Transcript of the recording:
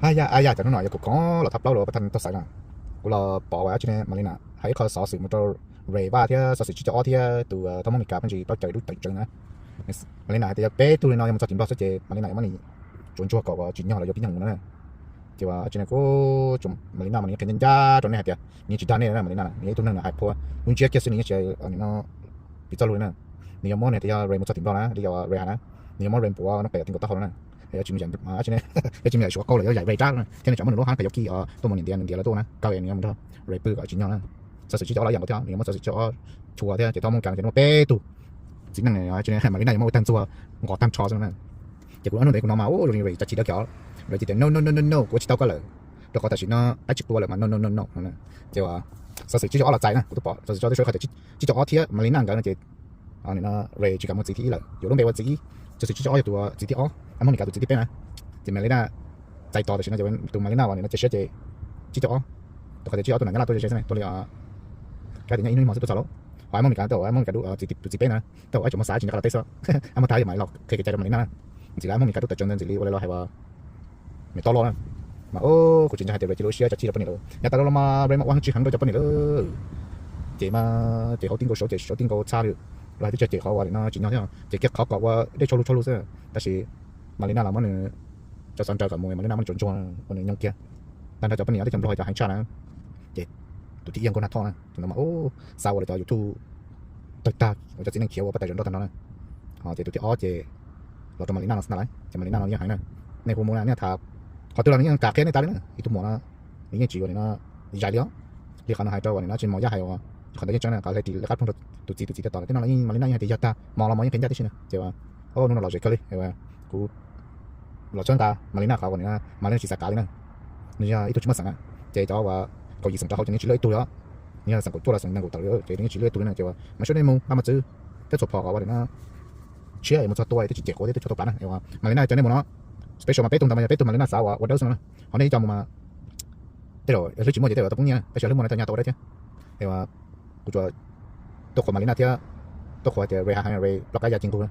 Yaj, yaj, cov hnub no yog kuv khoom los thab plaub los pab thab tau xaiv no. Kuv los pom uas dab tsi ne, Malina hais ib qho xov xwm mus rau Ray Vaj thiab xov xwm tsib caug ob thiab tus thab Hmoob Meskas pheej tsis paub cawm ib lub teem tsev na. Malina hais tias yog peb tug li no yog mus txog tim Nplog xwb ces Malina yuav muab nws tsuav ntsuag kom uas tsim nyog los yuav pib nyuag mus no na. Ces uas dab tsi ne kuv, Malina mas nws qhia ncaj ncaj rau nej hais tias nws tsis dag nej na. Malina nws yog ib tug neeg hais phua lub ntsiab kiag xwb, nws yeej tsis hais no piv txoj lus li na. Nws yuav muab nws tias yog Ray mus txog tim Nplog na, li yog Ray hais na, nws yuav muab Ray npuav rau pem tim nkaus taub hau no na. Yog tsis mus, yog tsis mus yam suav qau los yog yam Ray rab na, thiab nws tsam muab nws lub hab khaws yuav kij tuaj mus niam ntiav, niam ntiav lawv tuaj na, kawg nws yuav mus nrog Ray pw kom tsim nyog na. Xov xwm tsib caug ob los yam nkaus thiab, nws yuav muab xov xwm tsib caug ob tshua thiab ces thab Hmoob Meskas no ces muaj peb tug txiv neej. Malina yuav muab ua tag ntxuag nqos tag nrho xwb na. Ces kuv ob hnub ntawd kuv hnov mas ua rau Ray cas chim dawb kiag, Ray tias no no no no no, kuv tsis tau koj lawm, rau qhov tam sim no peb tsis quaj lawm mas no no no no. Ces uas xov xwm tsib caug ob los txais na, kuv twb pom xov xwm tsib caug ob thiab Malina nkawd no ces Ray tsis kam mus txiv thib ib lawm, yuav lub npe ua txiv ib. Xov xwm tsib caug ob yog tus txiv thib ob, Hmoob Meskas tus txiv thib peb na. Ces Malina txais tos tam sim no ces tus Malina uas nim no cia siab ces tsib caug ob, rau qhov tias tsib caug ob tuaj nram Nyab Laj tuaj ze ze xwb tuaj li kav tias nyob ib hnub ib hmo xwb tuaj txog lawm. Ho Hmoob Meskas tau, Hmoob Meskas tus txiv peb na, tau ib tsoom mos xav tsis nco qab los teb xwb. Ab, muab thab yog mam los qhia kev cai rau Malina na. Ntxim li Hmoob Meskas tus tawm tsawv ntawd ntxim li ua li los hais uas me tob loj na. Mas kuv tsis ntseeg hais tias Ray cia li ua siab tsis txawj tsis rau poj niam lawm, yav tas los mas Ray mas ua heev tsis heev rau cov poj niam lawm. Ces mas ces hauv tib nkaus saud ces saud tib nkaus txha li, los hais twb tsis yog ces qhov uas nim no tsim nyog thiab ces kiag qhov kom ua dej tshau lug tshau lug xwb. Tab sis Malina los muab nws tso xov nraws kom mus, Malina muab nws tsuav ntsuag ua nws nyoog kiag. Tag nrho cov poj niam thiab cov Nplog cov heev tshaj na. Ces tus thib ib yog Nkauj Nag Thoj na, tus no mas xav ua lawv cov YouTube tawg tag, ua cov txiv neej khiav ua pab tawm zaum nroj tag nrho na. Ho ces tus thib ob ces los rau Malina no xwb na lawm, ces Malina no yeej heev na. Nej hu mus na nej tham qhov twg los nws yeej kam qhia nej tas li na. Ib tug muam no nws yeej tsis ua nim no zais li os. Li qhov no hais rau uas nim no tsis mos yaj hais uas qhov ntawd yeej tseeb na, qhov hle ris lawv qab ploog rau tus txiv tus txiv tias tom tib no los yeej Malina yeej hais tias yog tag, mos los mos yeej qhia ncaj tib si na. Ces uas hnub no los zem kawg li, kuv los txhawb nqa Malina qhov uas nim no Malina tsis xav kav li na. Nws yog ib tug tsis muaj xeem na, ces cov uas kaum yim xeem rau hauv ces nws tsis luaj ib tug li os. Nws yog xeem kaum cuaj los xeem nees nkaum tawm li ces nws yeej tsis luaj ib tug li na. Ces uas mas seb nej mus qab mos txwv thiab txhua phom kom uas nim no tshiab es mus txog tua thiab tsis cem quav thiab txhua tau plav na. Es uas Malina cov nej mus no special mas peb tug ntawd mas yog peb tug Malina xav uas ua dawb xwb no. Ho nej cov mus mas tej zaum hlwb tsis muaj ces tej zaum tau poob nyiaj na, tab sis hlwb muaj no tau nyaj tau ua dawb thiab. Es uas kuv tsuas tuaj qhuas Malina thiab tuaj qhuas tias Ray ha ha Ray ploj qab ya ci nqug na.